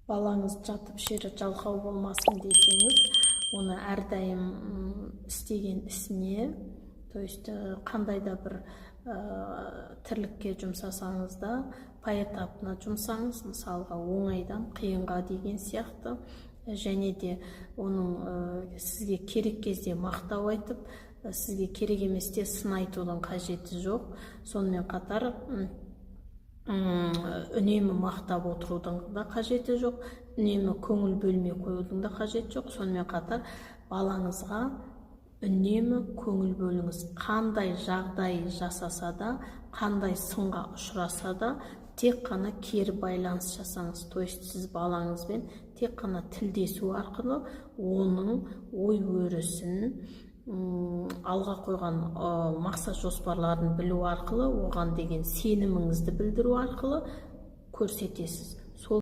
Балаңыз жатып ішері жалқау болмасын десеңіз, оны әрдайым істеген ісіне, то есть қандай да бір тірлікке жұмсасаңыз да, поэтапно жұмсаңыз, мысалға, оңайдан қиынға деген сияқты. Және де оның сізге керек кезде мақтау айтып, сізге керек еместе сын айтудың қажеті жоқ. Сонымен қатар үнемі мақтап отырудың да қажеті жоқ, үнемі көңіл бөлмей қоюдың да қажеті жоқ. Сонымен қатар балаңызға үнемі көңіл бөліңіз. Қандай жағдай жасаса да, қандай сынға ұшыраса да, тек қана кері байланыс жасаңыз. То есть сіз балаңызбен тек қана тілдесу арқылы оның ой өрісін, алға қойған мақсат жоспарларын білу арқылы, оған деген сеніміңізді білдіру арқылы көрсетесіз.